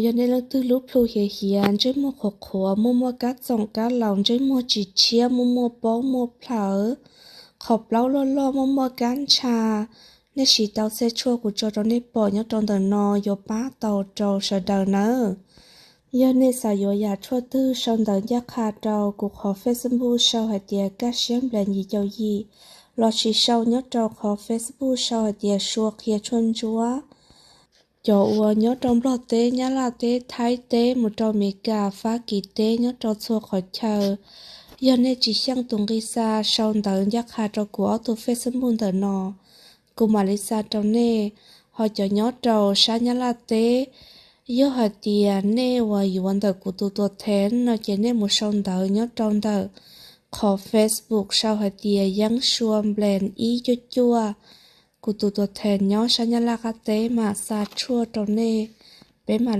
Yog nej leej twg lub plhu hiav hiav, ntsej muag qhuav qhuav, muaj muaj kab txoom kab laus, ntsej muag tsis tshiab, muaj muaj paub muaj plhaws, qhov plaub loj loj, muaj muaj kab ntsha, nej siv tau txhej tshuaj kuv tso rau nej pom nyob rau ntawm no yuav pab tau rau sawv daws nawb. Yog nej xav yuav yam tshuaj twg sau ntawv ncaj qha rau kuv qhov Facebook sau hais tias Kaj Siab Nplees yim caum yim, lossis sau nyob rau qhov Facebook sau hais tias Sua Qhia Tshuaj Ntsuab. Cov uas nyob rau Nplog teb, Nyab Laj teb, Thaib teb, mus rau Amelikas, Fab Kis teb, nyob rau txhua qhov chaw, yog nej tsis xyeej tus nqi xa sau ntawv ncaj qha rau kuv ob tug Facebook ntawm no, kuv mam li xa rau nej. Ho cov nyob rau sab Nyab Laj teb, yog hais tias nej uas yuav ntawm kuv tus tuam thev no ces nej mus sau ntawv nyob rau ntawm qhov Facebook sau hais tias Yeeb Sua Nplees ib cuaj cuaj, kuv tus tuam thev nyob sab Nyab Laj qab teb mam xa tshuaj rau nej. Peb mam